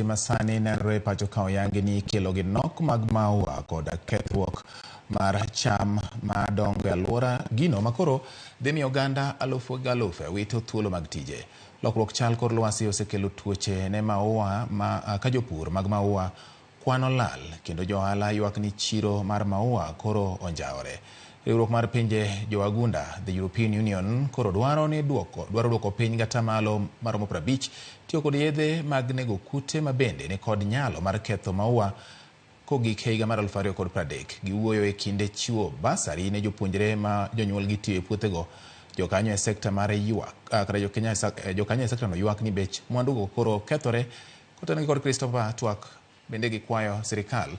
Masani nenore e pacho ka oyangi ni ikelo gi nok mag maua koda kethruok mar cham madongo e alwora gino makoro dhi miyo oganda alufu gi alufe wito thuolo mag tije. Lokruok chal kor lwasi osekelo tuoche ne maua ma ka jopur mag maua kwano lal kendo jo ohala ywak ni chiro mar maua koro onjawore. Riwruok mar pinje jowagunda, the European Union, koro dwaro ni duoko dwaro duoko piny gatamalo maromo 50 tiyo kod yedhe mag nego kute ma bende ni kod nyalo mar ketho maua kogik higa mar 2030. Giwuoyo e kinde chiwo basari ne jopuonjre ma jonyuolgi tiyo e puothego. Jokanyo e sekta mar ywak kata jokanyo e sekta no ywak ni bech mwandugo koro kethore kotenore kod Christopher Twak bende gikwayo sirikal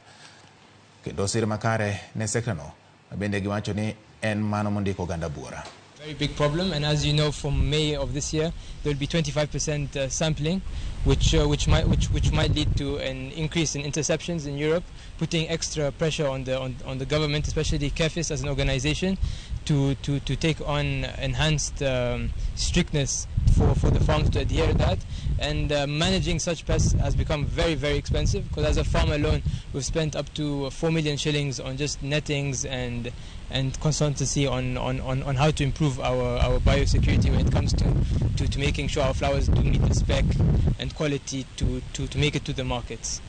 kendo sir makare ne sekta no bende giwacho ni en mano mondiko oganda buora. Very big problem, and as you know, from May of this year there will be 25% sampling, which might lead to an increase in interceptions in Europe, putting extra pressure on the government, especially KEPHIS as an organization, to take on enhanced strictness for the farms to adhere to that. And managing such pests has become very, very expensive, because as a farm alone, we've spent up to 4 million shillings on just nettings and consultancy on how to improve our biosecurity when it comes to making sure our flowers do meet the spec and quality to make it to the markets.